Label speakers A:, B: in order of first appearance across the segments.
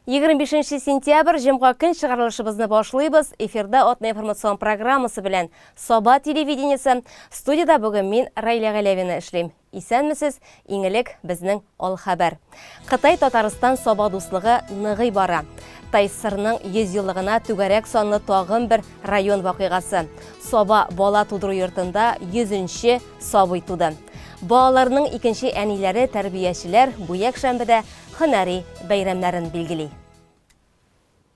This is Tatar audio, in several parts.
A: 25 сентябрь, җомга көн чыгарылышыбызны башлыйбыз. Эфирда атна информацион программасы белән Саба телевидениесе. Студиядә бүген мин Райлә Галәвина эшлим. Исәнмесез, иң элек безнең ал хәбәр. Кытай Татарстан Саба дуслыгы ныгый бара. ТАССРның 100 еллыгына түгәрәк санлы тагын бер район вакыйгасы. Саба бала тудыру йортында 100 нче сабый туды. Балаларның икенче әниләре тәрбиячеләр бу якшәмбедә һөнәри бәйрәмнәрен билгели.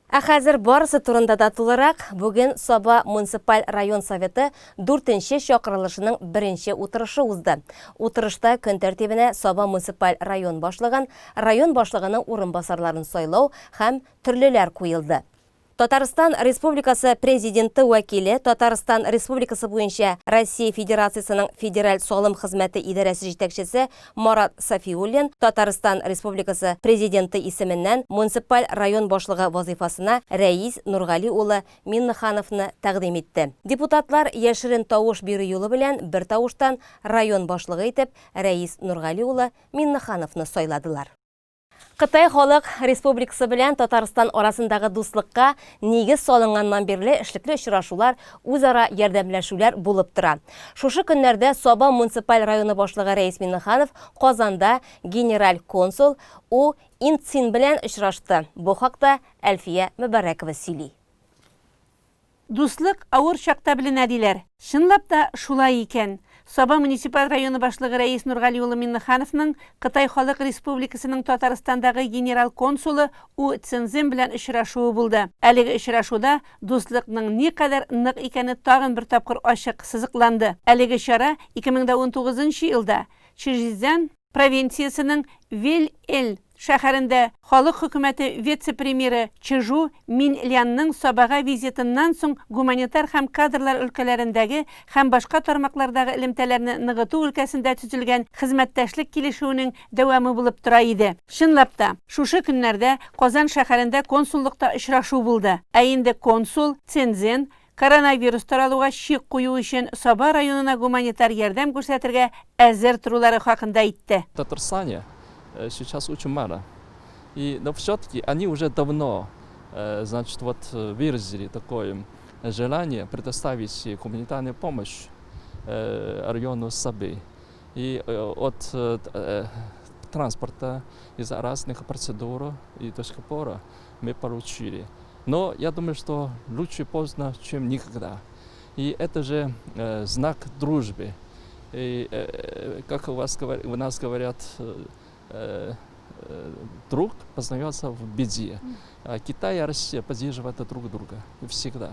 A: Ә хәзер барысы турында да тулырак, бүген Саба муниципаль район Советы дүртенче чакырылышының беренче утырышы узды. Утырышта көн тәртибенә Саба муниципаль район башлыгын, район башлыгының урынбасарларын сайлау һәм төрлеләр куелды. Татарстан Республикасы Президенты вәкиле, Татарстан Республикасы буенча Россия Федерациясенең Федераль салым хезмәте идарәсе җитәкчесе Марат Сафиуллин Татарстан Республикасы Президенты исеменнән муниципаль район башлыгы вазыйфасына Рәис Нургали улы Миннехановны тәкъдим итте. Депутатлар яшерен тавыш бирү юлы белән бертавыштан район башлыгы итеп Рәис Нургали улы Миннехановны сайладылар. Кытай Халык Республикасы белән Татарстан арасындагы дуслыкка нигез салынганнан бирле эшлекле очрашулар, үзара ярдәмләшүләр булып тора. Шушы көннәрдә Саба муниципаль районы башлыгы Рәис Миңнеханов Казанда генераль консул У Инцин белән очрашты. Бу хакта Әлфия Мөбарәкова сөйли.
B: Дуслык авыр чакта беленә, диләр. Чынлап та шулай икән. Саба муниципаль районы башлыгы Рәис Нургали улы Миннехановның Кытай Халык Республикасының Татарстандагы генерал консулы У Цинзин белән очрашуы булды. Әлеге очрашуда дуслыкның никадәр нык икәне тагын бер тапкыр ачык сызыкланды. Әлеге чара 2019 нчы елда Чжэцзян провинциясенең Вель-Эль шәһәрендә Халык хөкүмәте вице-премьеры Чжу Миньлянның Сабага визитыннан соң гуманитар һәм кадрлар өлкәләрендәге һәм башка тармаклардагы элемтәләрне ныгыту өлкәсендә төзелгән хезмәттәшлек килешүенең дәвамы булып тора иде. Чынлап та, шушы көннәрдә Казан шәһәрендә консуллыкта очрашу булды. Ә инде консул Цинцзин Коронавирус таралуга чик кую өчен Саба районына гуманитар ярдәм күрсәтергә әзер торулары хакында әйтте.
C: В Татарстане сейчас очень мало. И, но все-таки они уже давно, значит, вот выразили такое желание предоставить гуманитарную помощь району Сабы. И от транспорта, из-за разных процедур и до сих пор мы получили. Но я думаю, что лучше поздно, чем никогда. И это же знак дружбы. И, как у вас у нас говорят, друг познается в беде. А Китай и Россия поддерживают друг друга всегда.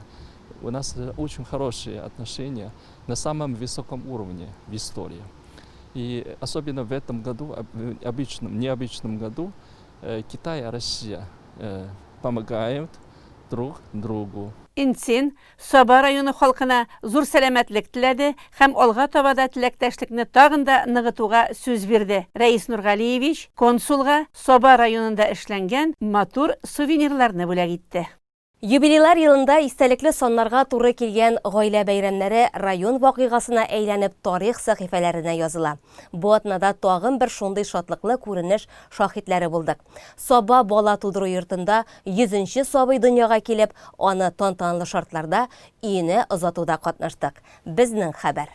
C: У нас очень хорошие отношения на самом высоком уровне в истории. И особенно в этом году, обычном, необычном году, Китай и Россия помогают друг другу.
B: Инцин Саба районы халкына зур сәламәтлек теләде һәм алга таба да теләктәшлекне тагын да ныгытуга сүз бирде. Рәис Нургалиевич консулга Саба районында эшләнгән матур сувенирларны бүләк итте.
A: Юбилейлар елында истәлекле саннарга туры килгән гаилә бәйрәмнәре район вакыйгасына әйләнеп тарих сәхифәләренә языла. Бу атнада тагын бер шундый шатлыклы күренеш шаһитләре булдык. Саба бала тудыру йортында йөзенче сабый дөньяга килеп, аны тантаналы шартларда өенә озатуда катнаштык. Безнең хәбәр.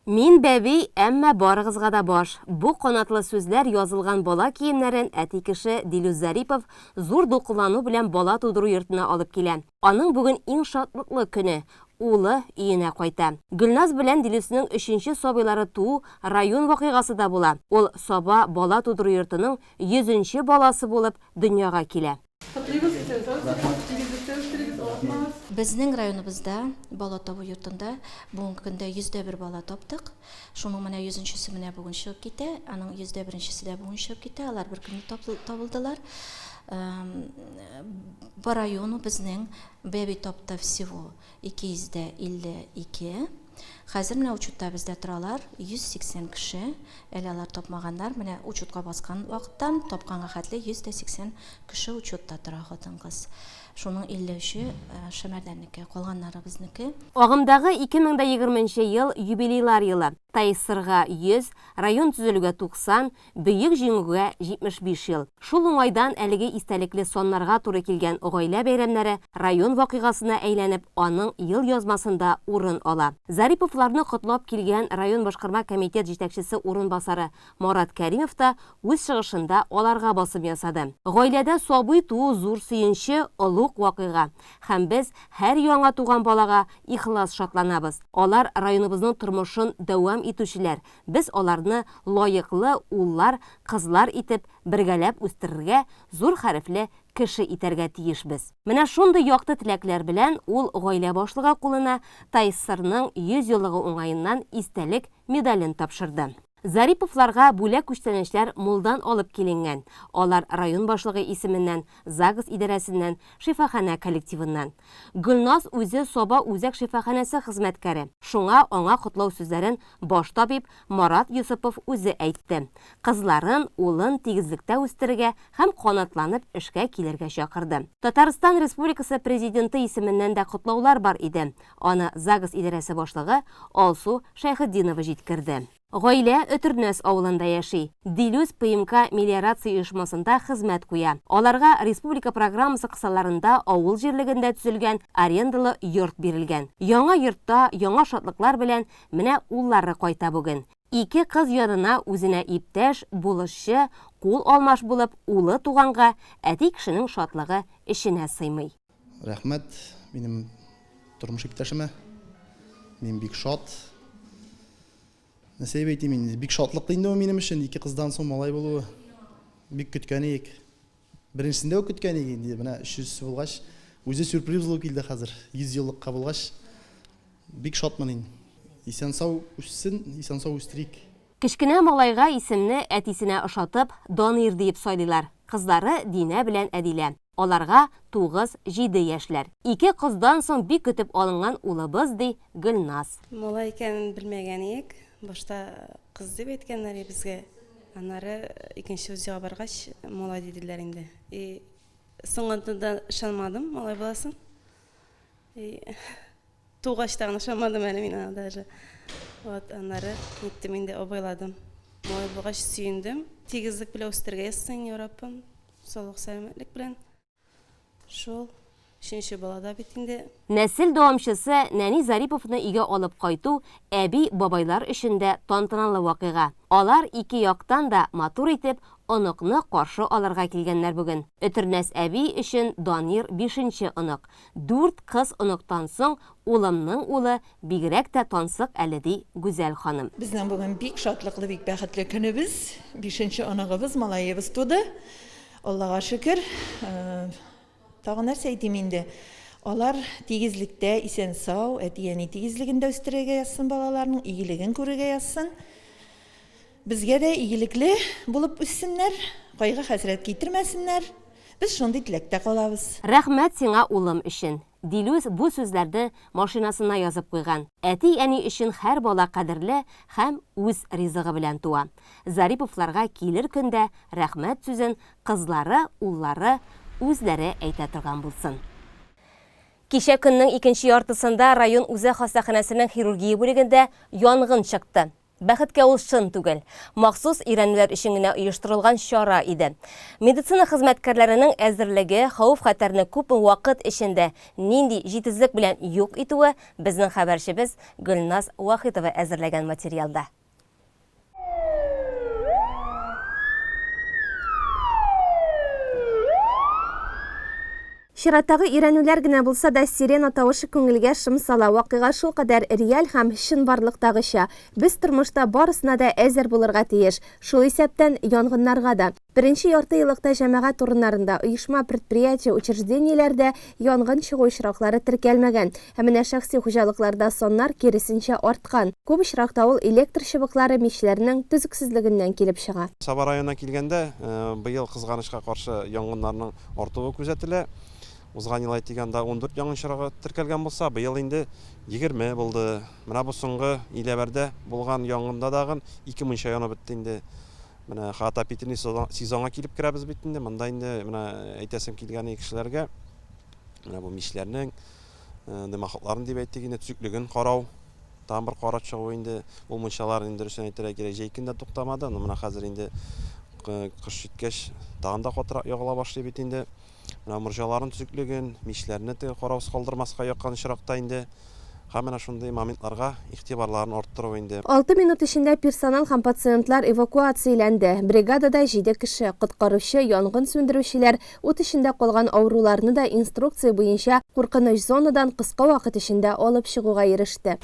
A: Мин бәби, әмма барыгызга да баш. Бу канатлы сүзләр язылган бала киемнәрен әти кеше Дилүс Зарипов зур дулкынлану белән бала тудыру йортына алып килә. Аның бүген иң шатлыклы көне, улы өенә кайта. Гөлназ белән Дилүснең өченче сабыйлары туу район вакыйгасы да була. Ул Саба бала тудыру йортының йөзенче баласы булып дөньяга килә.
D: Котлыйбыз, исән-сау үсегез, тигезлектә үстерегез, авыртмагыз.
E: Безнең районыбызда бала табу йортында бүгенге көндә 101 бала таптык. Шуның менә йөзенчесе менә бүген чыгып китә, аның 101нчесе дә бүген чыгып китә. Алар бер көнне табылдылар. По району безнең бәби тапты всего 252. Хәзер менә учетта бездә торалар 180 кеше. Әле алар тапмаганнар. Менә учетка баскан вакыттан тапканга хәтле 180 кеше учетта тора хатын-кыз. Шуның 53-е Шәмәрдәннеке, калганнары безнеке.
A: Агымдагы 2020 нче ел юбилейлар елы. ТАССРга 100, район төзелүгә 90, Бөек Җиңүгә 75 ел. Шул уңайдан әлеге истәлекле саннарга туры килгән гаилә бәйрәмнәре район вакыйгасына әйләнеп, аның елъязмасында урын ала. Зариповларны котлап килгән район башкарма комитет җитәкчесе урынбасары Марат Кәримов та үз чыгышында аларга басым ясады. Гаиләдә сабый туу зур сөенче, олуг вакыйга. Һәм без һәр яңа туган балага ихлас шатланабыз. Алар районыбызның тормышын дәвам итүчеләр, Без аларны лаеклы уллар, кызлар итеп, бергәләп үстерергә, зур хәрефле кеше итәргә тиешбез. Менә шундый якты теләкләр белән ул гаилә башлыгы кулына ТАССРның 100 еллыгы уңаеннан истәлек медален тапшырды. Зариповларга бүләк-күчтәнәчләр мулдан алып киленгән, алар район башлыгы исеменнән, загс идарәсеннән, шифаханә коллективыннан. Гөлназ үзе Саба үзәк шифаханәсе хезмәткәре, шуңа аңа котлау сүзләрен баш табиб Марат Йосыпов үзе әйтте. Кызларын, улын тигезлектә үстерергә һәм канатланып эшкә килергә чакырды. Татарстан Республикасы Президенты исеменнән дә котлаулар бар иде, аны загс идарәсе башлыгы Алсу Шәйхетдинова җиткерде. Гаилә Өтернәс авылында яши. Дилүс ПМК-Мелиорация оешмасында хезмәт куя. Аларга республика программасы кысаларында авыл җирлегендә төзелгән арендалы йорт бирелгән. Яңа йортта яңа шатлыклар белән менә уллары кайта бүген. Ике кыз янына үзенә иптәш, булышчы, кул алмаш булып улы туганга әти кешенең шатлыгы эченә сыймый.
F: Рәхмәт минем тормыш иптәшемә. Мин бик шат. Нәрсә дип әйтим инде, бик шатлыклы инде ул минем өчен, ике кыздан соң малай булуы. Бик көткән идек. Беренчесендә үк көткән идек инде, менә өченчесе булгач, үзе сюрприз булып килде хәзер, 100 еллыкка булгач, бик шатмын инде. Исән-сау үссен, исән-сау үстерик.
A: Кечкенә малайга исемне әтисенә ошатып, Данир диеп сайлыйлар. Кызлары Динә белән Әдилә. Аларга тугыз, җиде яшьләр. Ике кыздан соң бик көтеп алынган улыбыз, ди Гөлназ.
G: Малай икәнен белмәгән иек. Башта кыз дип әйткәннәр иде безгә. Аннары икенче УЗИга баргач, малай диделәр инде. И соңыннан да ышанмадым, малай буласын. И тугач та гына ышанмадым әле мин аңа даже. Вот, аннары ниттем инде, абайладым. Малай булгач сөендем. Тигезлек белән үстерергә язсын, я Раббым. Саулык, сәламәтлек белән. Шул, өченче бала да бит инде.
A: Нәсел дәвамчысы нәни Зариповны өйгә алып кайту әби, бабайлар өчен дә тантаналы вакыйга. Алар ике яктан да матур итеп оныкны каршы алырга килгәннәр бүген. Өтернәс әби өчен Данир бишенче онык. Дүрт кыз оныктан соң улымның улы Бигрәк тә тансык әле, ди Гүзәл ханым.
D: Безнең бүген бик шатлыклы, бик бәхетле көнебез. Бишенче оныгыбыз, малаебыз туды. Аллага шөкер. Тагын нәрсә әйтим инде? Алар тигезлектә, исән-сау, әти-әни тигезлегендә үстерергә язсын балаларның, игелеген күрергә язсын. Безгә дә игелекле булып үссеннәр, кайгы-хәсрәт китермәсеннәр. Без шундый теләктә калабыз.
A: Рәхмәт сиңа улым өчен. Дилүс бу сүзләрне машинасына язып куйган. Әти-әни өчен һәр бала кадерле һәм үз ризыгы белән туа. Зариповларга килер көндә рәхмәт сүзен кызлары, уллары үзләре әйтә торган булсын. Кичә көннең икенче яртысында район үзәк хастаханәсенең хирургия бүлегендә янгын чыкты. Бәхеткә ул чын түгел. Махсус өйрәнүләр өчен генә оештырылган чара иде. Медицина хезмәткәрләренең әзерлеге, хәвеф-хәтәрне күпме вакыт эчендә, нинди җитезлек белән юк итүе безнең хәбәрчебез Гөлназ Вахитова әзерләгән материалда.
H: Чираттагы өйрәнүләр генә булса да, сирена тавышы күңелгә шом сала. Вакыйга шулкадәр реаль һәм чынбарлыктагыча. Без тормышта барысына да әзер булырга тиеш. Шул исәптән, янгыннарга да. Беренче ярты еллыкта җәмәгать урыннарында, оешма, предприятие, учреждениеләрдә янгын чыгу очраклары теркәлмәгән. Ә менә шәхси хуҗалыкларда саннар, киресенчә, арткан. Күп очракта ул электр чыбыклары, мичләрнең төзексезлегеннән килеп чыга.
I: Саба районына килгәндә, быел, кызганычка каршы, янгыннарның Артуы күзәтелә. Узган ел әйтик, анда 14 янгын очрагы теркәлгән булса, быел инде 20 булды. Менә бу соңгы Иләбәрдә булган янгында дагын ике мунча янып бетте инде. Менә отопительный сезонга килеп керәбез бит инде. Монда инде менә әйтәсем килгәне кешеләргә, менә бу мичләрнең дымоходларын дип әйтик инде, төзеклеген карау, тагын бер карап чыгу инде. Ул мунчалар инде дөресен әйтергә кирәк, җәй көндә туктамады. Но менә хәзер инде кыш җиткәч, тагын да катырак ягыла башлый бит инде. Менә морҗаларның төзеклеген, мичләрне теге караусыз калдырмаска яккан очракта инде һәм менә шундый моментларга игътибарларын арттыру инде.
H: Алты минут эчендә персонал һәм пациентлар эвакуацияләнде. Бригадада җиде кеше, коткаручы, янгын сүндерүчеләр, ут эчендә калган авыруларны да инструкция буенча куркыныч зонадан кыска вакыт эчендә алып чыгуга иреште.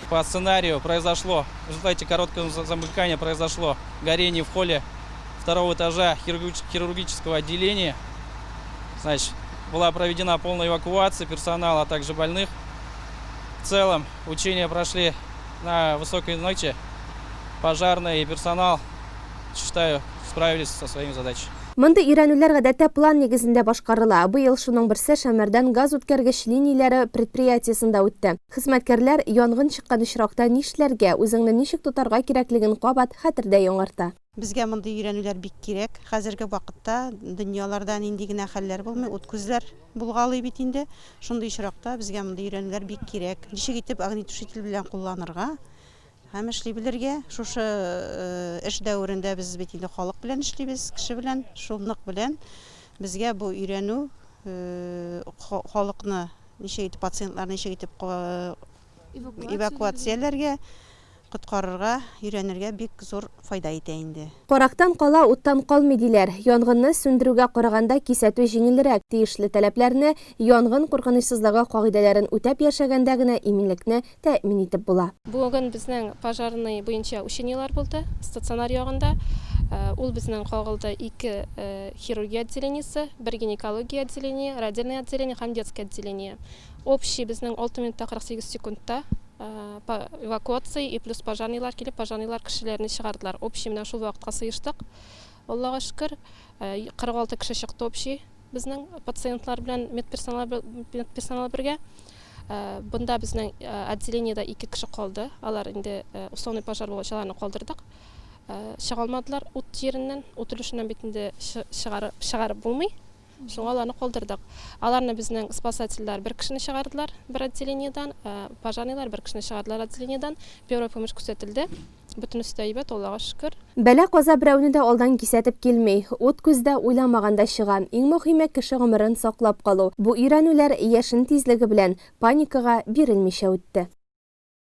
J: По сценарию произошло, в результате короткого замыкания произошло горение в холле второго этажа хирургического отделения. Значит, была проведена полная эвакуация персонала, а также больных. В целом учения прошли на высокой ноте. Пожарные и персонал, считаю, справились со своими задачами.
H: Мондый өйрәнүләр гадәттә план нигезендә башкарыла. Быел шуның берсе Шәмәрдән газ үткәргеч линияләре предприятиесендә үтте. Хезмәткәрләр янгын чыккан очракта нишләргә, үзеңне ничек тотарга кирәклеген кабат хәтердә яңарта.
K: Безгә мондый өйрәнүләр бик кирәк. Хәзерге вакытта дөньяларда нинди генә хәлләр булмый, ут-күзләр булгалый бит инде. Шундый очракта безгә мондый өйрәнүләр бик кирәк. Ничек итеп огнетушитель белән кулланырга, Һәм эшли белергә. Шушы эш дәверендә без бит инде халык белән эшлибез, кеше белән. Шул нык белән безгә бу өйрәнү халыкны ничек итеп, пациентларны ничек итеп эвакуацияләргә, коткарырга өйрәнергә бик зур файда итә инде.
H: Карактан кала, уттан калмый, диләр. Янгынны сүндерүгә караганда кисәтү җиңелрәк. Тиешле таләпләрне, янгын куркынычсызлыгы кагыйдәләрен үтәп яшәгәндә генә иминлекне тәэмин итеп була.
G: Бүген безнең пожарный буенча учениелар булды, стационар ягында. Ул безнең кагылды ике хирургия отделениесе, бер гинекология отделение, родильное отделение һәм детское отделение. Общий безнең 6 минутта 48 секундта эвакуация и плюс пожарныйлар килеп, пожарныйлар кешеләрне чыгардылар. Общий менә шул вакытка сыештык. Аллага шөкер, 46 кеше чыкты общий безнең пациентлар белән медперсонал медперсонал бергә. Бында безнең отделениедә ике кеше калды. Алар инде условный пожар булгач, аларны калдырдык. Чыга алмадылар ут җиреннән, ут өлешеннән бит инде чыгарып чыгарып булмый. Шуңа аларны калдырдык. Аларны безнең спасательләр бер кешене чыгардылар бер отделениедән, пожарныйлар бер кешене чыгардылар отделениедән. Первая помощь күрсәтелде. Бөтенесе дә әйбәт, Аллага шөкер.
H: Бәла-каза берәүне дә алдан кисәтеп килми. Ут күздә уйламаганда чыга. Иң мөһиме, кеше гомерен саклап калу. Бу өйрәнүләр яшен тизлеге белән, паникага бирелмичә үтте.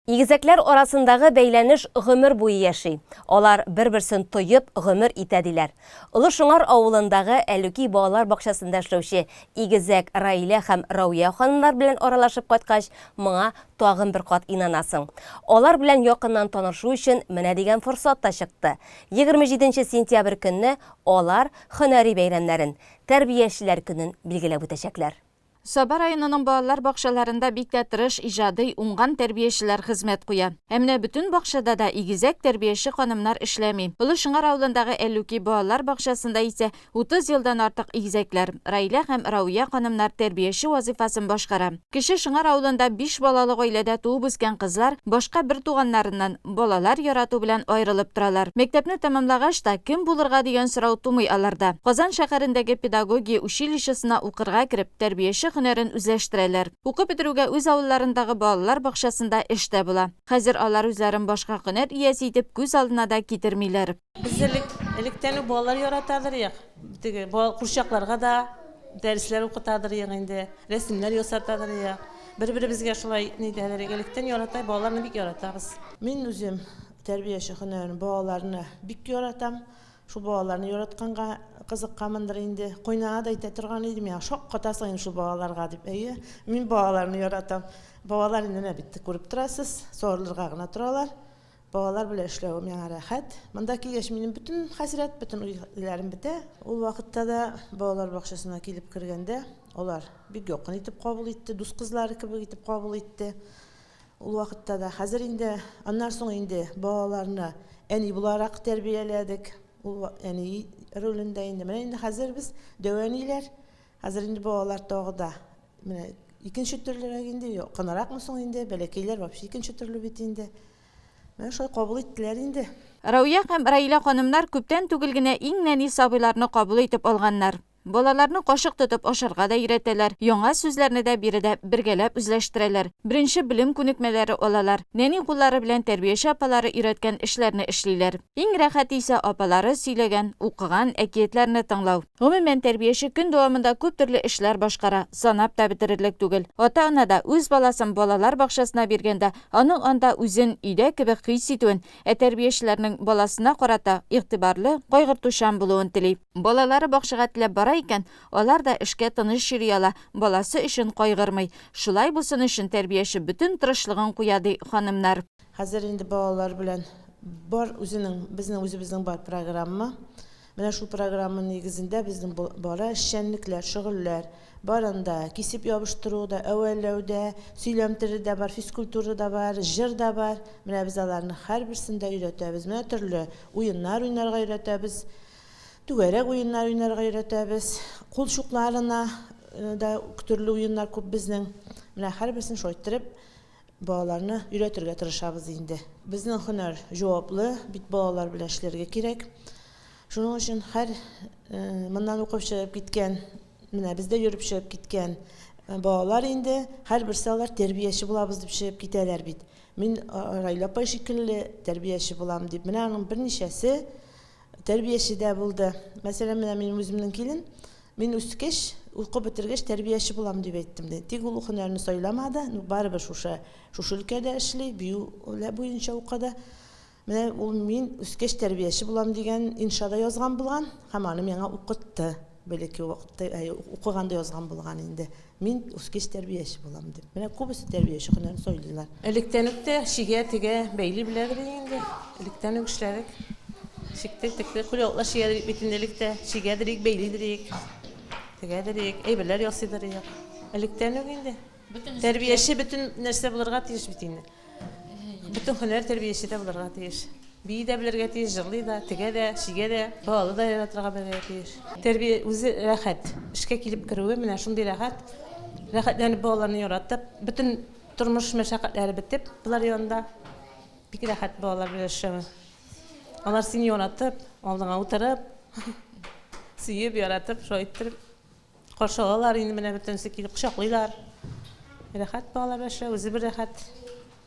A: Игезәкләр арасындагы бәйләнеш гомер буе яши. Алар бер-берсен тоеп гомер итә, диләр. Олы Шыңар авылындагы Әлүки балалар бакчасында эшләүче игезәк Раилә һәм Рауя ханымнар белән аралашып кайткач, моңа тагын бер кат инанасың. Алар белән якыннан танышу өчен менә дигән форсат та чыкты. 27 сентябрь көнне алар һөнәри бәйрәмнәрен, Тәрбиячеләр көнен билгеләп үтәчәкләр.
L: Саба районының балалар бакчаларында бик тә тырыш, иҗади, уңган тәрбиячеләр хезмәт куя. Ә менә бөтен бакчада да игезәк тәрбияче ханымнар эшләми. Олы Шыңар авылындагы Әллүки балалар бакчасында исә 30 елдан артык игезәкләр, Раилә һәм Рауия ханымнар тәрбияче вазыйфасын башкара. Кече Шыңар авылында биш балалы гаиләдә туып үскән кызлар башка бертуганнарыннан балалар ярату белән аерылып торалар. Мәктәпне тәмамлагач та, кем булырга дигән сорау тумый аларда. Казан шәһәрендәге педагогия училищесына укырга кереп, тәрбияче һөнәрен үзләштерәләр. Укып бетерүгә үз авылларындагы балалар бакчасында эш тә була. Хәзер алар үзләрен башка һөнәр иясе итеп күз алдына да китермиләр.
M: Без элек, электән үк балалар яратадыр идек. Теге курчакларга да дәресләр укытадыр идек инде, рәсемнәр ясатадыр идек. Бер-беребезгә шулай нидәдер идек. Электән ярата, балаларны бик яратабыз. Мин үзем тәрбияче һөнәрен, балаларны бик яратам. Шул балаларны яратканга кызыкканмындыр инде. Кайнана да әйтә торган иде миңа, шаккатасың инде шул балаларга дип. Әйе, мин балаларны яратам. Балалар инде менә бит күреп торасыз, сарылырга гына торалар. Балалар белән эшләве миңа рәхәт. Монда килгәч, минем бөтен хәсрәт, бөтен уйларым бетә. Ул вакытта да балалар бакчасына килеп кергәндә, алар бик якын итеп кабул итте, дус кызлары кебек итеп кабул итте.
N: Ул вакытта да, хәзер инде, аннан соң инде балаларны әни буларак тәрбияләдек. Ул әни ролендә инде. Менә инде хәзер без дәү әниләр. Хәзер инде балалар тагы да менә икенче төрлерәк инде, якынракмы соң инде, бәләкәйләр вообще икенче төрле бит инде. Менә шулай кабул иттеләр инде.
L: Рәүя һәм Раилә ханымнар күптән түгел генә иң нәни сабыйларны кабул итеп алганнар. Балаларны кашык тотып ашарга да өйрәтәләр, яңа сүзләрне дә биредә бергәләп үзләштерәләр, беренче белем күнекмәләре алалар, нәни куллары белән тәрбияче апалары өйрәткән эшләрне эшлиләр. Иң рәхәте исә апалары сөйләгән, укыган әкиятләрне тыңлау. Гомумән, тәрбияче көн дәвамында күп төрле эшләр башкара, санап та бетерерлек түгел. Ата-ана да үз баласын балалар бакчасына биргәндә, аның анда үзен өйдә кебек хис итүен, ә тәрбиячеләрнең баласына карата игътибарлы, кайгыртучан булуын тели. Балалары бакчага теләп бара икән, алар да эшкә тыныч йөри ала, баласы өчен кайгырмый. Шулай булсын өчен тәрбияче бөтен тырышлыгын куя, ди ханымнар.
N: Хәзер инде балалар белән бар үзенең, безнең үзебезнең бар программа. Менә шул программа нигезендә безнең бара эшчәнлекләр, шөгыльләр. Бар анда кисеп ябыштыру да, әвәләү дә, сөйләм теле дә бар, физкультура да бар, җыр да бар. Менә без аларны һәрберсен дә өйрәтәбез. Менә төрле уеннар уйнарга өйрәтәбез. Түгәрәк уеннар уйнарга өйрәтәбез. Кул чукларына да төрле уеннар күп безнең. Менә һәрберсен шулай иттереп балаларны өйрәтергә тырышабыз инде. Безнең һөнәр җаваплы, бит балалар белән эшләргә кирәк. Шуның өчен һәр моннан укып чыгып киткән, менә бездә йөреп чыгып киткән балалар инде һәрберсе алар тәрбияче булабыз дип чыгып китәләр бит. Мин Раилә апай шикелле тәрбияче булам дип. Менә аның берничәсе Тәрбияче дә булды. Мәсәлән, менә минем үземнең килен, мин үскәч, укып бетергәч тәрбияче булам дип әйттем ди. Тик ул һөнәрне сайламады, ну барыбер шушы шушы өлкәдә эшли, бию буенча укыды. Менә ул мин үскәч тәрбияче булам дигән инша да язган булган һәм аны миңа укытты. Бәләкәй вакытта укыганда язган булган инде. Мин үскәч тәрбияче булам дип. Менә күбесе тәрбияче һөнәрен сайлыйлар.
M: Электән үк тә чигә, тегә, бәйли беләдер идек инде. Электән үк эшләдек. Чиктек, тектек. Кулъяулыклар чигәдер идек бит инде элек тә. Чигәдер идек, бәйлидер идек. Тегәдер идек, әйберләр ясыйдыр идек. Электән үк инде. Тәрбияче бөтен нәрсә булырга тиеш бит инде. Бөтен һөнәр тәрбияче дә булырга тиеш. Бии дә белергә тиеш, җырлый да, тегә дә, чигә дә, балалы да яратырга белергә тиеш. Тәрбия үзе рәхәт. Эшкә килеп керүе менә шундый рәхәт. Рәхәтләнеп балаларны яратып, бөтен тормыш мәшәкатьләре бетеп, болар янында бик рәхәт балалар белән эшләве. Алар сине яратып, алдыңа утырып, сөеп, яратып, шулай иттереп Каршы алалар инде менә бөтенесе килеп кочаклыйлар. Рәхәт балалар белән эшләү, үзе бер рәхәт.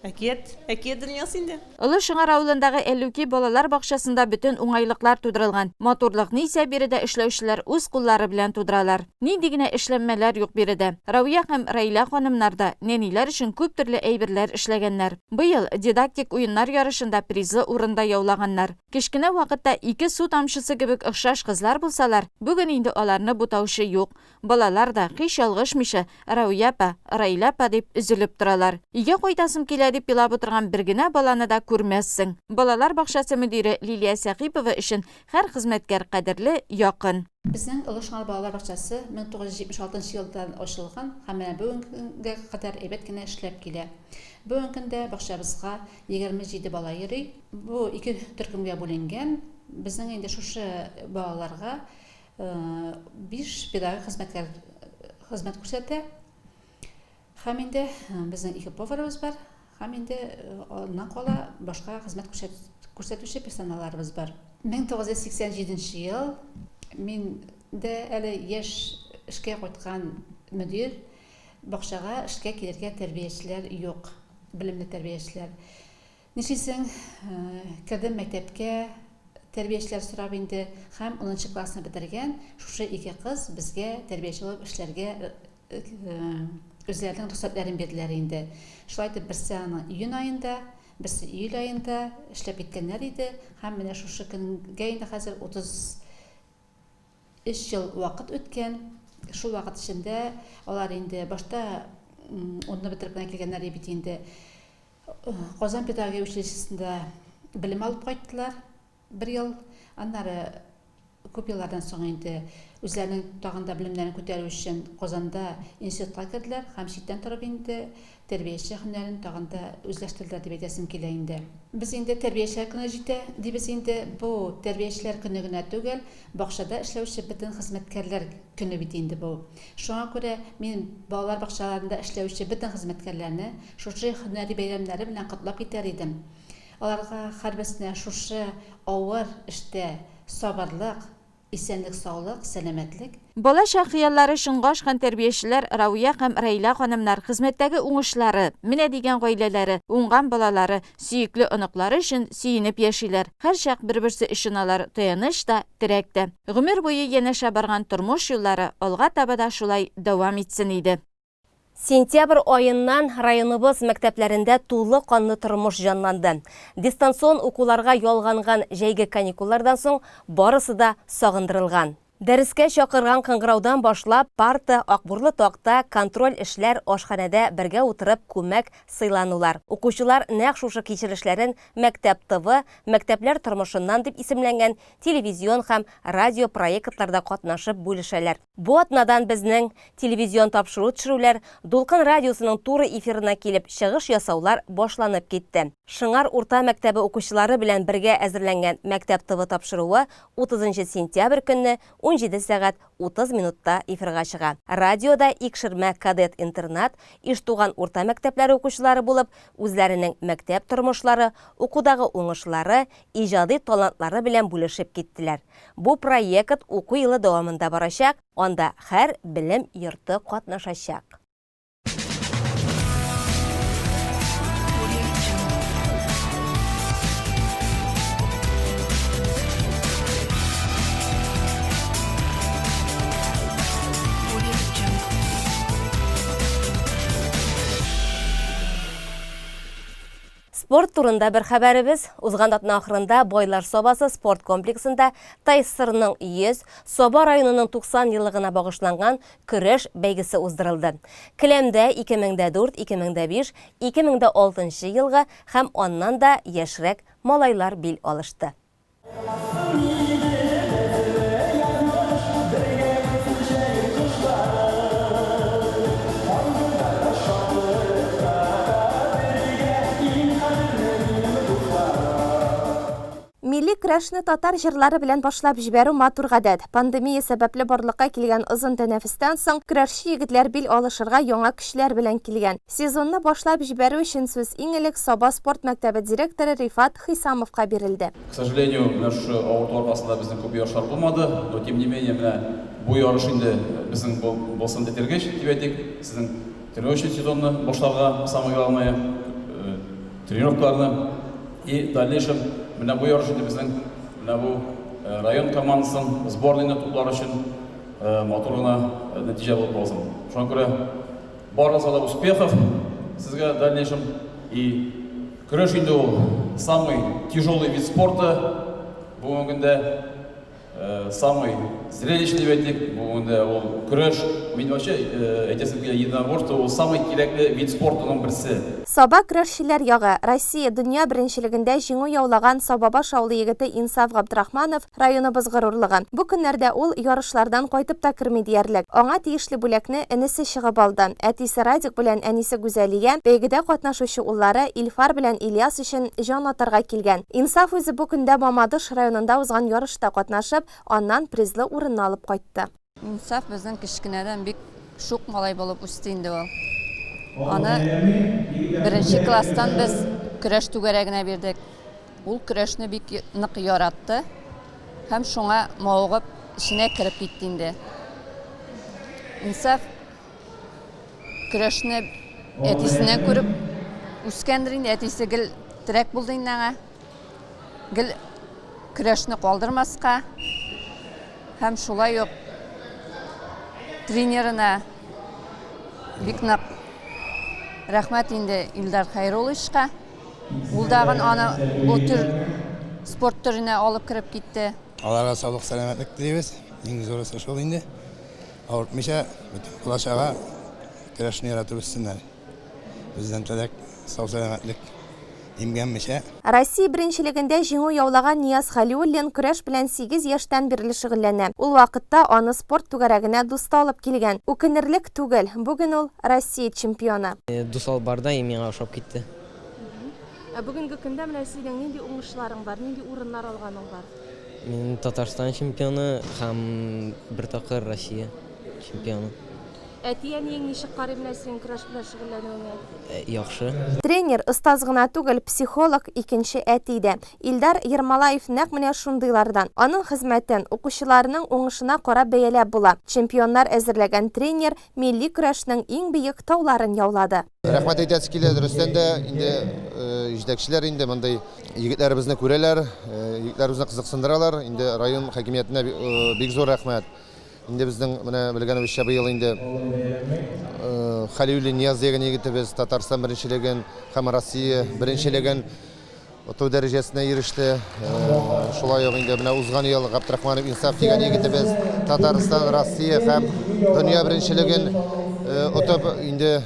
M: Әкият, әкият дөньясы инде.
L: Олы Шыңар авылындагы Әллүки балалар бакчасында бөтен уңайлыклар тудырылган. Матурлыкны исә биредә эшләүчеләр үз куллары белән тудыралар. Нинди генә эшләнмәләр юк биредә. Равия һәм Раилә ханымнар да нәниләр өчен күп төрле әйберләр эшләгәннәр. Быел дидактик уеннар ярышында призлы урын да яулаганнар. Кечкенә вакытта ике су тамчысы кебек охшаш кызлар булсалар, бүген инде аларны бутаучы юк. Балалар да, һич ялгышмыйча, Рәүя апа, Раилә апа дип өзелеп торалар. Өйгә кайтасым килә дип елап утырган бер генә баланы да күрмәссең. Балалар бакчасы мөдире Лилия Сәхипова өчен һәр хезмәткәр кадерле, якын.
O: Безнең Олы Шыңар балалар бакчасы 1976 елдан ачылган һәм менә бүгенге көнгә кадәр әйбәт кенә эшләп килә. Бүгенге көндә бакчабызга 27 бала йөри. Бу ике төркемгә бүленгән. Безнең инде шушы балаларга биш педагогик хезмәткәр хезмәт күрсәтә. Һәм инде безнең ике поварыбыз бар, һәм инде аннан кала башка хезмәт күрсәтүче персоналларыбыз бар. 1987 ел мин дә әле яшь эшкә кайткан мөдир, бакчага эшкә килергә тәрбиячеләр юк, белемле тәрбиячеләр. Нишлисең, кердем мәктәпкә, тәрбиячеләр сорап инде, һәм унынчы классны бетергән шушы ике кыз безгә тәрбияче булып эшләргә үзләренең рөхсәтләрен бирделәр инде. Шулай итеп, берсе аның июнь аенда, берсе июль аенда эшләп киткәннәр иде. Һәм менә шушы көнгә инде хәзер 33 ел вакыт үткән. Шул вакыт эчендә алар инде башта унны бетереп кенә килгәннәр бит инде. Казан педагогия училищесында белем алып кайттылар бер ел. Аннары күп еллардан соң инде үзләренең тагын да белемнәрен күтәрү өчен Казанда институтка керделәр һәм читтән торып инде тәрбияче һөнәрен тагын да үзләштерделәр дип әйтәсем килә инде. Без инде тәрбиячеләр көне җитә дибез инде. Бу тәрбиячеләр көне генә түгел, бакчада эшләүче бөтен хезмәткәрләр көне бит инде бу. Шуңа күрә мин балалар бакчаларында эшләүче бөтен хезмәткәрләрне шушы һөнәри бәйрәмнәре белән котлап китәр идем. Аларга һәрберсенә шушы авыр эштә сабырлык, исәнлек-саулык, сәламәтлек.
L: Балачак хыяллары чынга ашкан тәрбиячеләр Рауия һәм Раилә ханымнар хезмәттәге уңышлары, менә дигән гаиләләре, уңган балалары, сөекле оныклары өчен сөенеп яшиләр. Һәрчак бер-берсе өчен алар таяныч та, терәк тә. Гомер буе янәшә барган тормыш юллары алга таба да шулай дәвам итсен иде.
A: Сентябрь аеннан районыбыз мәктәпләрендә тулы канлы тормыш җанланды. Дистанцион укуларга ялганган җәйге каникуллардан соң барысы да сагындырылган. Дәрескә чакырган кыңгыраудан башлап, парта, акбурлы такта, контроль эшләр, ашханәдә бергә утырып күмәк сыйланулар. Укучылар нәкъ шушы кичерешләрен Мәктәп ТВ, Мәктәпләр тормышыннан дип исемләнгән телевизион һәм радио проектларда катнашып бүлешәләр. Бу атнадан безнең телевизион тапшыру төшерүләр, Дулкын радиосының туры эфирына килеп чыгыш ясаулар башланып китте. Шыңар урта мәктәбе укучылары белән бергә әзерләнгән Мәктәп ТВ тапшыруы 30 сентябрь көнне 17 сәгать 30 минутта эфирга чыга. Радиода Икшермә кадет-интернат, Иштуган урта мәктәпләре укучылары булып, үзләренең мәктәп тормышлары, укудагы уңышлары, иҗади талантлары белән бүлешеп киттеләр. Бу проект уку елы дәвамында барачак, анда һәр белем йорты катнашачак. Спорт турында бер хәбәребез. Узган атна ахырында Байлар Сабасы спорт комплексында ТАССРның 100, Саба районының 90 еллыгына багышланган көрәш бәйгесе уздырылды. Келәмдә 2004, 2005, 2006 елгы һәм аннан да яшьрәк малайлар бил алышты.
H: Милли көрәшне татар җырлары белән башлап җибәрү матур гадәт. Пандемия сәбәпле барлыкка килгән озын тәнәфестән соң, көрәшче егетләр бил алышырга яңа көчләр белән килгән. Сезонны башлап җибәрү өчен сүз иң элек Саба спорт мәктәбе директоры Рифат Хисамовка бирелде.
P: К сожалению, менә шушы авырту аркасында безнең күп ярышлар булмады, но тем не менее менә бу ярыш инде безнең булсын этәргеч, дип әйтик, сезнең тренировочный сезонны башларга, самое главное, тренировкаларны и в дальнейшем менә бу ярыш инде безнең менә бу район командасын, сборныйны туплар өчен матур гына нәтиҗә булып калсын. Шуңа күрә Барыгызга да успехов сезгә в дальнейшем и көрәш инде ул самый тяжелый вид спорта бүгенге көндә самый зрелищный дип әйтик бүгенге көндә ул көрәш мин вообще әйтәсем килә единоборство ул самый кирәкле вид спортының берсе.
H: Саба көрәшчеләр ягы, Россия, дөнья беренчелегендә җиңү яулаган Сабабаш авылы егете Инсаф Габдрахманов Районыбыз горурлыгы. Бу көннәрдә ул ярышлардан кайтып та керми диярлек. Аңа тиешле бүләкне энесе чыгып алды. Әтисе Радик белән әнисе Гүзәлия бәйгедә катнашучы уллары Илфар белән Ильяс өчен җан атарга килгән. Инсаф үзе бу көндә Мамадыш районында узган ярышта катнашып, аннан призлы урынны алып кайтты.
Q: Инсаф безнең кечкенәдән бик шук малай булып үсте инде ул. Аны беренче класстан без көрәш түгәрәгенә бирдек. Ул көрәшне бик нык яратты һәм шуңа мавыгып эченә кереп китте инде. Инсаф көрәшне әтисеннән күреп үскәндер инде, әтисе гел терәк булды инде аңа. Гел көрәшне калдырмаска һәм шулай ук тренерына бик нык рәхмәт инде Илдар Хәйрулловичка. Ул дагын аны бу төр спорт төренә алып кереп китте.
R: Аларга саулык, сәламәтлек телибез. Иң зурысы шул инде. Авыртмыйча, бөтен бала-чага көрәшне яратып үссеннәр. Бездән теләк, сау-сәламәтлек. Имгәнмичә.
H: Россия беренчелегендә җиңү яулаган Нияз Хәлиуллин көрәш белән сигез яшьтән бирле шөгыльләнә. Ул вакытта аны спорт түгәрәгенә дусты алып килгән. Үкенерлек түгел, бүген ул, Россия чемпионы.
S: Дус алып барды и миңа ошап китте.
H: Ә бүгенге көндә менә синең нинди уңышларың бар, нинди урыннар алганың бар?
S: Мин Татарстан чемпионы һәм бер тапкыр Россия чемпионы.
H: Әти-әниең ничек карый менә синең көрәш белән шөгыльләнүеңә?
S: Яхшы.
H: Тренер, остаз гына түгел, психолог, икенче әти дә. Илдар Ермолаев нәкъ менә шундыйлардан. Аның хезмәтен, укучыларының уңышына карап бәяләп була. Чемпионнар әзерләгән тренер милли көрәшнең иң биек тауларын яулады.
T: Рәхмәт әйтәсе килә, дөрестән дә, инде җитәкчеләр инде мондый егетләребезне күрәләр, егетләребезне кызыксындыралар. Инде район хакимиятенә бик зур рәхмәт. Инде безнең менә белгәнебезчә быел инде Хәлиуллин Нияз дигән егетебез Татарстан беренчелеген һәм Россия беренчелеген оту дәрәҗәсенә иреште. Шулай ук инде менә узган ел Габдрахманов Инсаф дигән егетебез Татарстан, Россия һәм дөнья беренчелеген отып инде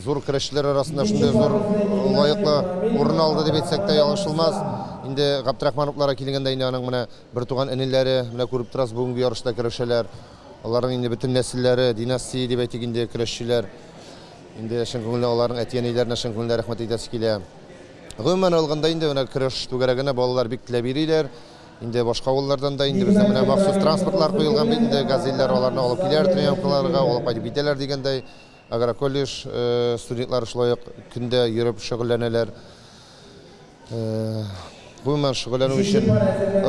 T: зур көрәшчеләр арасында шундый зур лаеклы урын алды дип әйтсәк тә ялгышылмас. Инде Габдрахмановларга килгәндә инде аның менә Бертуган энеләре, менә күреп торасыз, бүгенге ярышта көрәшәләр. Аларның инде бөтен нәселләре, династия дип әйтик инде, көрәшчеләр. Инде чын күңелдән аларның әти-әниләренә чын күңелдән рәхмәт әйтәсе килә. Гомумән алганда инде менә көрәш түгәрәгенә балалар бик теләп йөриләр. Инде башка авыллардан да инде безнең менә махсус транспортлар куелган бит инде, газельләр аларны алып киләләр тренировкаларга, алып кайтып китәләр дигәндәй. Агроколледж студентлары шулай ук көндә йөреп шөгыльләнәләр. Гомумән шөгыльләнү өчен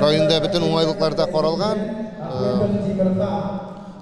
T: районда бөтен уңайлыклар да каралган.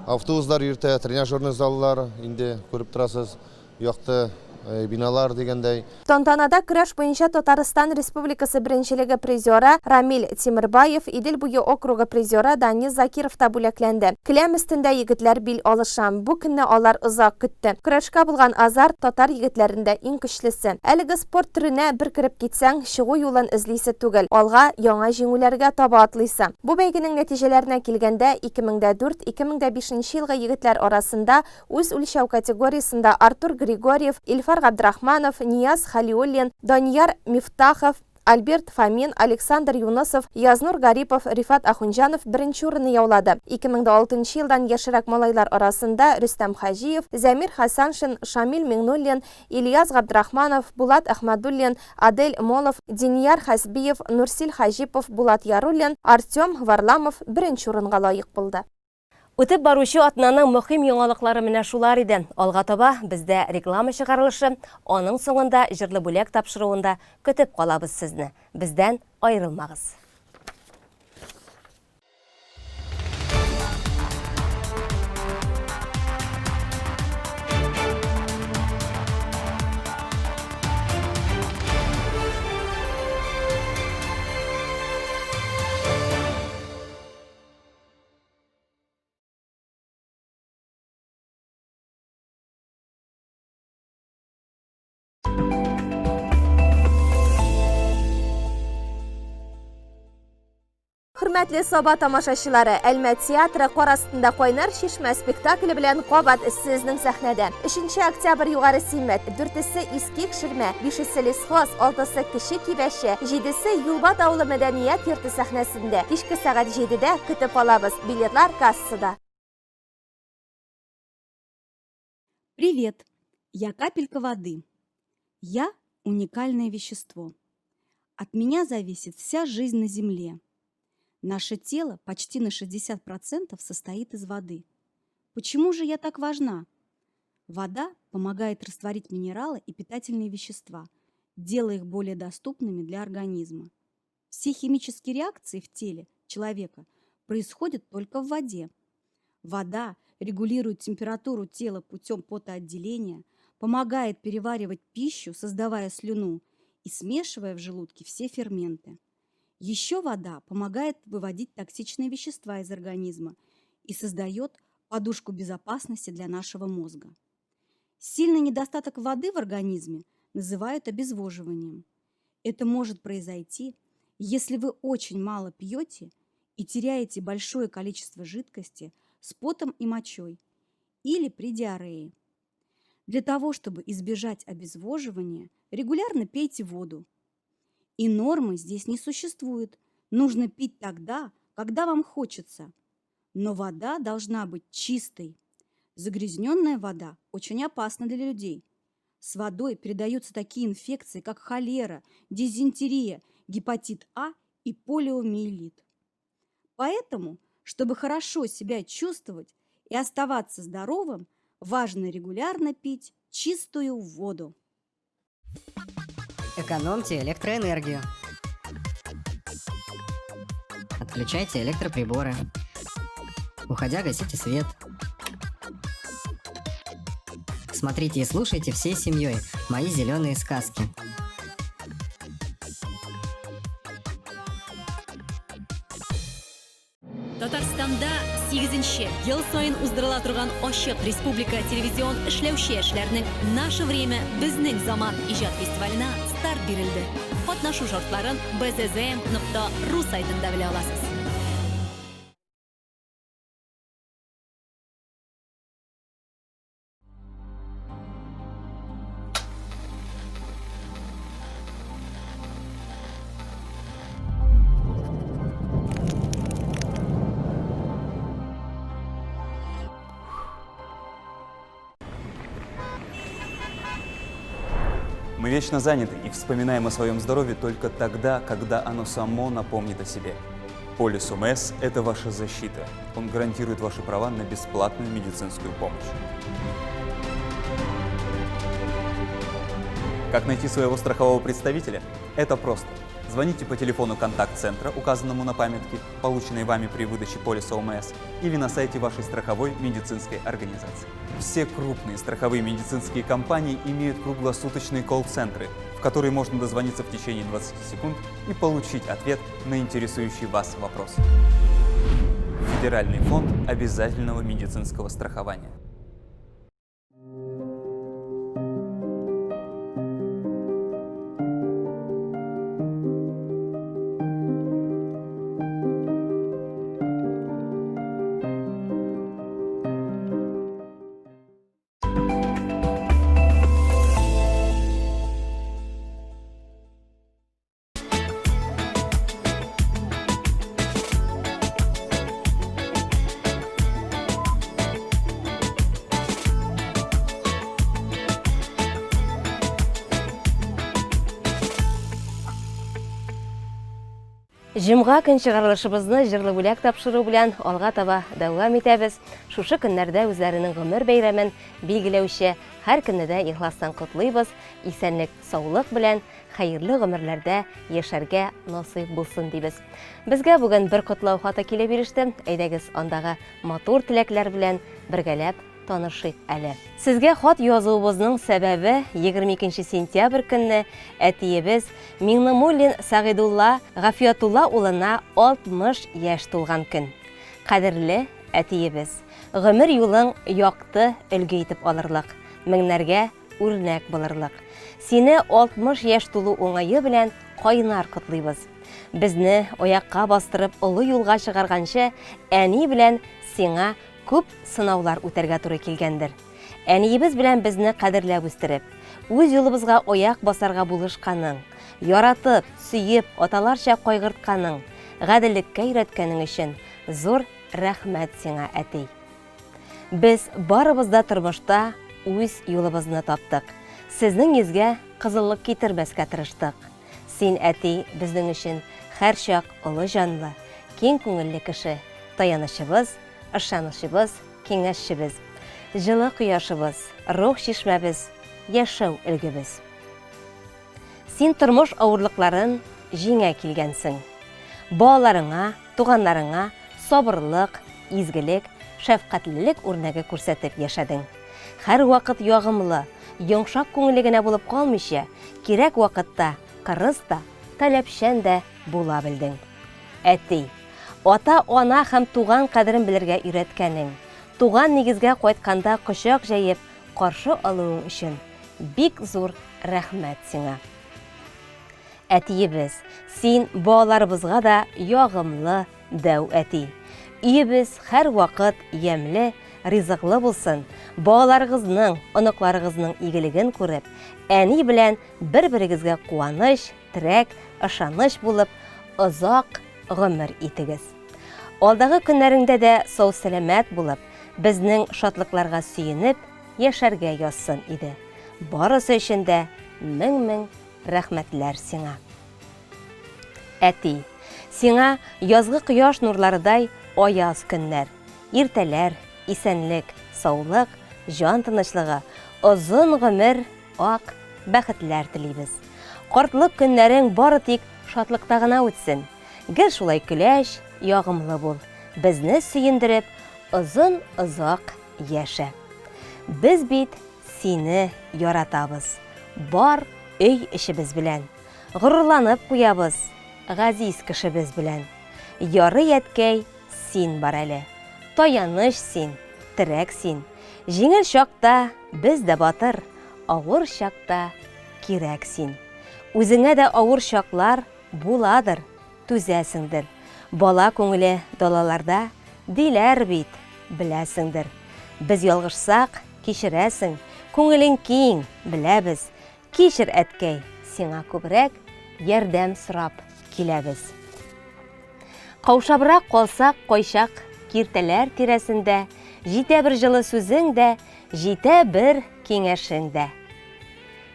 T: Автобуслар йөртә, тренажерный заллар инде күреп торасыз, якты биналар дигәндәй.
H: Тантанада көрәш буенча Татарстан Республикасы беренчелеге призеры Рамил Тимербаев, Идел буе округы призеры Данис Закиров та бүләкләнде. Келәм өстендә егетләр бил алыша. Бу көнне алар озак көтте. Көрәшкә булган азарт татар егетләрендә иң көчлесе. Әлеге спорт төренә бер кереп китсәң, чыгу юлын эзлисе түгел, алга, яңа җиңүләргә таба атлыйсы. Бу бәйгенең нәтиҗәләренә килгәндә, 2004, 2005 елгы егетләр арасында үз үлчәү категориясендә Артур Григорьев, Илфар Габдрахманов, Нияз Хәлиуллин, Данияр Мифтахов, Альберт Фомин, Александр Юнысов, Язнур Гарипов, Рифат Ахунҗанов беренче урынны яулады. 2006 елдан яшьрәк малайлар арасында Рөстәм Хаҗиев, Зәмир Хәсәншин, Шамил Миңнуллин, Ильяс Габдрахманов, Булат Әхмәдуллин, Адель Молов, Динияр Хәсбиев, Нурсил Хаҗипов, Булат Яруллин, Артем Варламов беренче урынга лаек булды.
A: Үтеп баручы атнаның мөһим яңалыклары менә шулар иде. Алга таба бездә реклама чыгарылышы, аның соңында җырлы бүләк тапшыруында көтеп калабыз сезне. Бездән аерылмагыз.
H: Хөрмәтле Саба тамашачылары, Әлмәт театры кар астында кайнар чишмә спектакле белән кабат сезнең сәхнәдә. 3 октябрь Югары Симет, 4-се Иске Икшермә, 5-се Лесхоз, 6-сы Кече Кибәче, 7-се Юлбат авылы мәдәният йорты сәхнәсендә. Кичке сәгать 7-дә көтеп алабыз. Билетлар кассада.
U: Привет! Я капелька воды. Я уникальное вещество. От меня зависит вся жизнь на Земле. Наше тело почти на 60% состоит из воды. Почему же я так важна? Вода помогает растворить минералы и питательные вещества, делая их более доступными для организма. Все химические реакции в теле человека происходят только в воде. Вода регулирует температуру тела путем потоотделения, помогает переваривать пищу, создавая слюну, и смешивая в желудке все ферменты. Еще вода помогает выводить токсичные вещества из организма и создает подушку безопасности для нашего мозга. Сильный недостаток воды в организме называют обезвоживанием. Это может произойти, если вы очень мало пьете и теряете большое количество жидкости с потом и мочой или при диарее. Для того, чтобы избежать обезвоживания, регулярно пейте воду. И нормы здесь не существует. Нужно пить тогда, когда вам хочется. Но вода должна быть чистой. Загрязненная вода очень опасна для людей. С водой передаются такие инфекции, как холера, дизентерия, гепатит А и полиомиелит. Поэтому, чтобы хорошо себя чувствовать и оставаться здоровым, важно регулярно пить чистую воду.
C: Экономьте электроэнергию. Отключайте электроприборы. Уходя, гасите свет. Смотрите и слушайте всей семьей мои зеленые сказки.
V: Татарстанда 8-нче ел саен уздырыла торган ачык республика телевизион эшләүче яшьләрнең Наше время безнең заман иҗат фестиваленә старт бирелде. Катнашу шартларын bzzm.ru сайтында белә аласыз.
W: Мы вечно заняты и вспоминаем о своем здоровье только тогда, когда оно само напомнит о себе. Полис ОМС – это ваша защита. Он гарантирует ваши права на бесплатную медицинскую помощь. Как найти своего страхового представителя? Это просто. Звоните по телефону контакт-центра, указанному на памятке, полученной вами при выдаче полиса ОМС, или на сайте вашей страховой медицинской организации. Все крупные страховые медицинские компании имеют круглосуточные колл-центры, в которые можно дозвониться в течение 20 секунд и получить ответ на интересующий вас вопрос. Федеральный фонд обязательного медицинского страхования.
A: Җомга көн чыгарылышыбызны җырлы бүләк тапшыру белән алга таба дәвам итәбез. Шушы көннәрдә үзләренең гомер бәйрәмен билгеләүче һәр көнне дә ихластан котлыйбыз. Исәнлек, саулык белән хәерле гомерләрдә яшәргә насыйп булсын дибез. Безгә бүген бер котлау хаты килеп иреште. Әйдәгез, андагы матур теләкләр белән бергәләп танышыйк әле. Сезгә хат язуыбызның сәбәбе 22 сентябрь көнне әтиебез Миңнемуллин Сәгыйдулла Гафиятулла улына 60 яшь тулган көн. Кадерле әтиебез, гомер юлың якты өлге итеп алырлык, меңнәргә үрнәк булырлык. Сине 60 яшь тулу уңае белән кайнар котлыйбыз. Безне аякка бастырып олы юлга чыгарганчы, әни белән сиңа күп сынаулар үтәргә туры килгәндер. Әниебез белән безне кадерләп үстереп, үз юлыбызга аяк басарга булышканың, яратып, сөеп, аталарча кайгыртканың, гаделлеккә өйрәткәнең өчен зур рәхмәт сиңа, әти. Без барыбыз да тормышта үз юлыбызны таптык. Сезнең йөзгә кызыллык китермәскә тырыштык. Син, әти, безнең өчен һәрчак олы җанлы, киң күңелле кеше, таянычыбыз, ышанычыбыз, киңәшчебез, җылы кояшыбыз, рух чишмәбез, яшәү өлгебез. Син тормыш авырлыкларын җиңә килгәнсең. Балаларыңа, туганнарыңа сабырлык, изгелек, шәфкатьлелек үрнәге күрсәтеп яшәдең. Һәрвакыт ягымлы, йомшак күңелле генә булып калмыйча, кирәк вакытта кырыс та, таләпчән дә була белдең. Әти, ата-ана һәм туган кадерен белергә өйрәткәнең, туган нигезгә кайтканда кочак җәеп каршы алуың өчен бик зур рәхмәт сиңа. Әтиебез, син балаларыбызга да ягымлы дәү әти. Өебез һәрвакыт ямьле, ризыклы булсын, балаларыгызның, оныкларыгызның игелеген күреп, әни белән бер-берегезгә куаныч, терәк, ышаныч булып, озак гомер итегез. Алдагы көннәреңдә дә сау-сәламәт булып, безнең шатлыкларга сөенеп яшәргә язсын иде. Барысы өчен дә мең-мең рәхмәтләр сиңа. Әти, сиңа язгы кояш нурларыдай аяз көннәр, иртәләр, исәнлек, саулык, җан тынычлыгы, озын гомер, ак бәхетләр телибез. Картлык көннәрең бары тик шатлыкта гына үтсен. Гел шулай көләч, ягымлы бул. Безне сөендереп, озын-озак яшә. Без бит сине яратабыз. Бар өй эчебез белән. Горурланып куябыз, газиз кешебез белән. Ярый, әткәй, син бар әле. Таяныч син, терәк син. Җиңел чакта без дә батыр, авыр чакта кирәк син. Үзеңә дә авыр чаклар буладыр, түзәсеңдер. Бала күңеле далаларда, диләр бит, беләсеңдер. Без ялгышсак, кичерәсең, күңелең киң, беләбез. Кичер, әткәй, сиңа күбрәк ярдәм сорап киләбез. Каушабрак калсак кайчак киртәләр тирәсендә, җитә бер җылы сүзең дә, җитә бер киңәшең дә.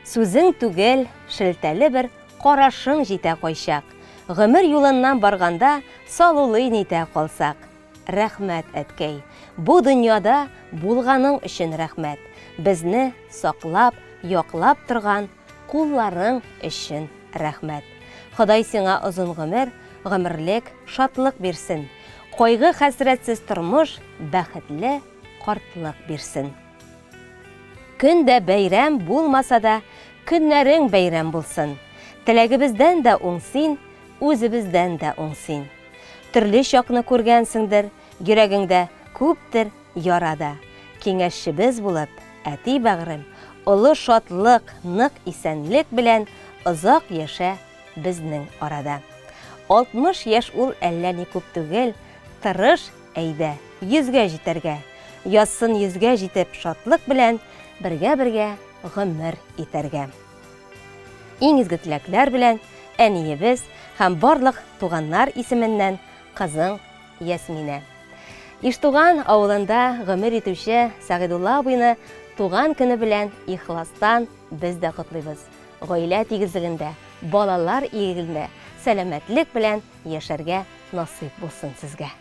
A: Сүзең түгел, шелтәле бер карашың җитә кайчак. Гомер юлыннан барганда салулый нитә калсак. Рәхмәт, әткәй. Бу дөньяда булганың өчен рәхмәт. Безне саклап, яклап торган кулларың өчен рәхмәт. Ходай сиңа озын гомер, гомерлек шатлык бирсен. Кайгы-хәсрәтсез тормыш, бәхетле картлык бирсен. Көн дә бәйрәм булмаса да, көннәрең бәйрәм булсын. Теләгебездән дә уң син, үзебездән дә уң син. Төрле чакны күргәнсеңдер, йөрәгеңдә күптер яра да. Киңәшчебез булып, әти бәгърем, олы шатлык, нык исәнлек белән озак яшә безнең арада. 60 яшь ул әллә ни күп түгел, тырыш, әйдә, йөзгә җитәргә. Язсын йөзгә җитеп шатлык белән бергә-бергә гомер итәргә. Иң изге теләкләр белән әниебез һәм барлык туганнар исеменнән кызың Ясминә. Иштуган авылында гомер итүче Сәгыйдулла абыйны туган көне белән ихластан без дә котлыйбыз. Гаилә тигезлегендә, балалар игелегендә, сәламәтлек белән яшәргә насыйп булсын сезгә.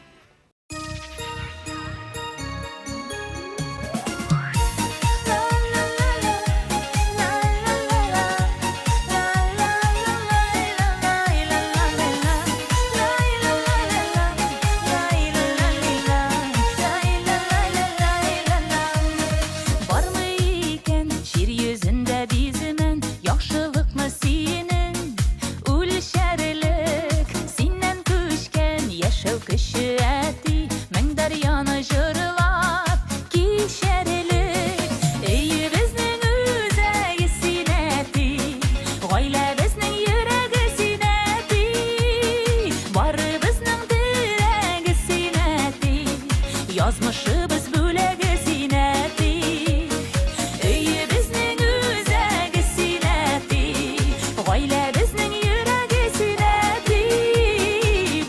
B: Бармы икән җир йөзендә биземен Яхшылыкны синең үлчәрлек Синнән күчкән яшәү көче әти Мең дәрьяны җырлап кичәрлек Өебезнең үзәге син әти Гаиләбезнең йөрәге син әти Барыбызның терәге син әти Язмышыбыз бүләге син, әти. Өебезнең үзәге син, әти. Гаиләбезнең йөрәге син, әти.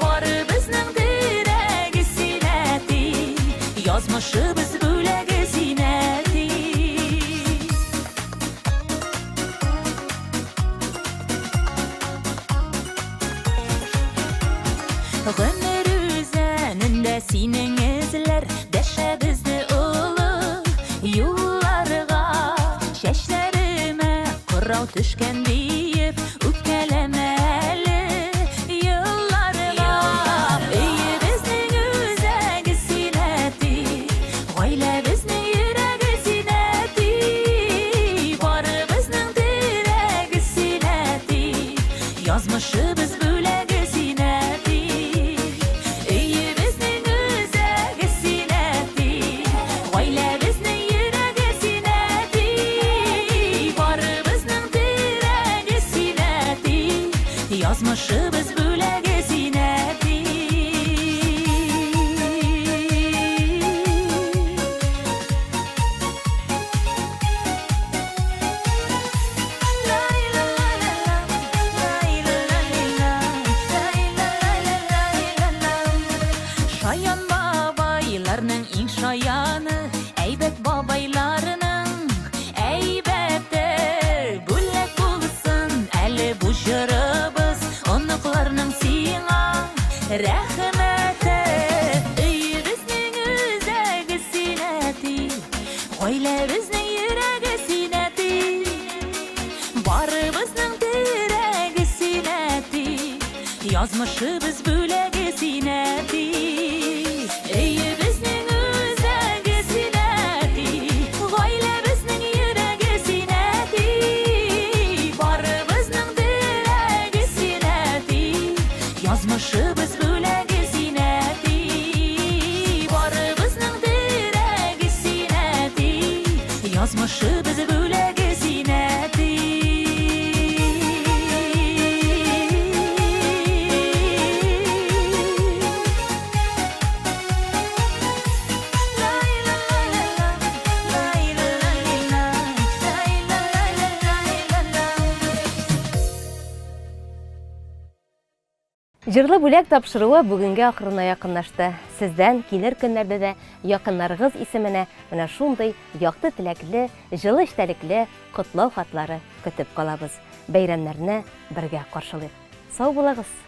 B: Барыбызның терәге син, әти. Язмышыбыз бүләге син, әти. Гомер үзәнендә синең эзләр Дәшә безне олы юлларга. Чәчләремә кырау төшкән диеп Үпкәләмә әле елларга. Өебезнең үзәге син, әти, Гаиләбезнең йөрәге син, әти, Барыбызның терәге син, әти. Язмышыбыз бүләге син, әти. Өебезнең үзәге син, әти. Гаиләбезнең йөрәге син, әти. Барыбызның терәге син, әти. Язмышыбыз бүләге син, әти. рәхмәте. Өебезнең үзәге син, әти, гаиләбезнең йөрәге син, әти. Барыбызның терәге син, әти, язмышыбыз бүләге син, әти. Өебезнең үзәге син, әти, гаиләбезнең йөрәге син, әти. Барыбызның терәге син, әти, язмышыбыз бүләге син, әти. Барыбызның терәге син, әти, язмышыбыз бүләге син, әти.
A: Җырлы бүләк тапшыруы бүгенге ахырына якынлашты. Сездән килер көннәрдә дә якыннарыгыз исеменә менә шундый якты теләкле, җылы эчтәлекле котлау хатлары көтеп калабыз. Бәйрәмнәрне бергә каршылыйк. Сау булыгыз!